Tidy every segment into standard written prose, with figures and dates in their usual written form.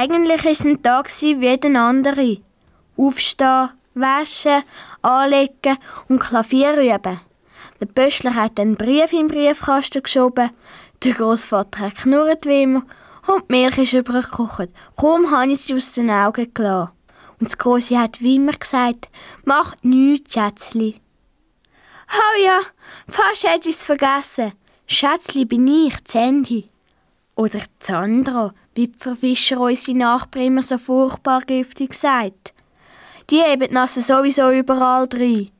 Eigentlich war es ein Tag wie jeder andere. Aufstehen, waschen, anlegen und Klavier üben. Der Pöstler hat einen Brief in den Briefkasten geschoben, der Grossvater hat geknurrt wie immer und die Milch ist übergekocht. Kaum habe ich sie aus den Augen gelassen. Und das Grossi hat wie immer gesagt, «Mach nichts, Schätzli.» «Oh ja, fast hätte ich es vergessen. Schätzli bin ich, Sandy.» Oder Sandra, wie die Frau Fischer unsere Nachbarin immer so furchtbar giftig sagt. Die haben die Nase sowieso überall drin.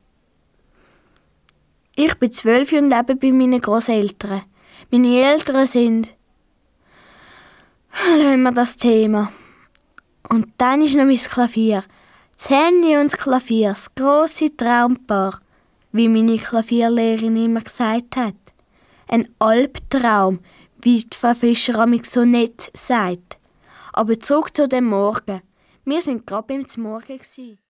Ich bin 12 und lebe bei meinen Grosseltern. Meine Eltern sind... Lassen wir das Thema. Und dann ist noch mein Klavier. Das Handy und das Klavier, das grosse Traumpaar, wie meine Klavierlehrerin immer gesagt hat. Ein Albtraum, wie die Frau Fischer amig so nett sagt. Aber zurück zu dem Morgen. Wir waren gerade beim Morgen.